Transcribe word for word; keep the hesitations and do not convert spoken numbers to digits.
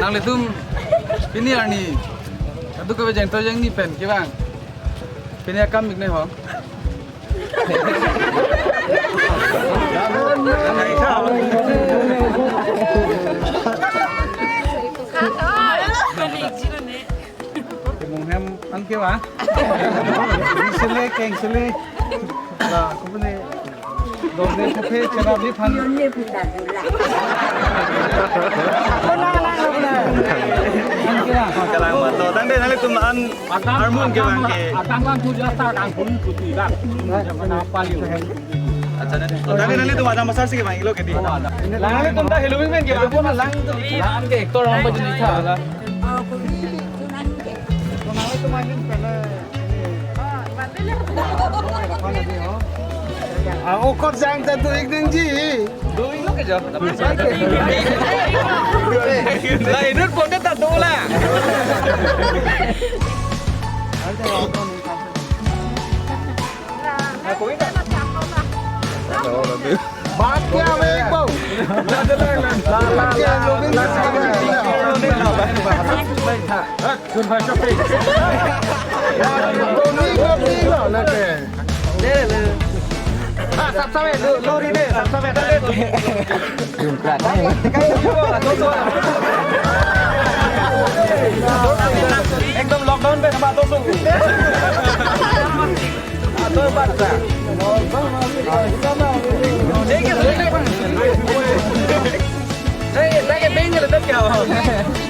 Nanglitum pini arni adu kave jangto jangni pen kevang. Pini akam ikne ho. Munghem an kevang. Sele keng sele. La, kumne. Dongni kape cherap ni phan. Kalang mato. Tangte nanglitum an armun kevang ke. Atang lang tu jasa kang pun kuti bang. Mana pali. Acha, nanti nanglitum ada masar si kevang ilo kedi. Nanglitum ta hello men kevang. Lang tu lang ke actor ang bajin itha. Ah, okor jang ta do ik ding ji. Do ik lo ke jo. La inut ponte ta do la. Bat kya hai ek baar? Bat kya hai? Tony, Tony, lo, lo, lo. Ha, sab sab hai, lo, lo ri de, sab sab hai. Ekdom lockdown pen hama doso. Ato bat sa. Deke, deke, deke, deke, deke, deke, deke.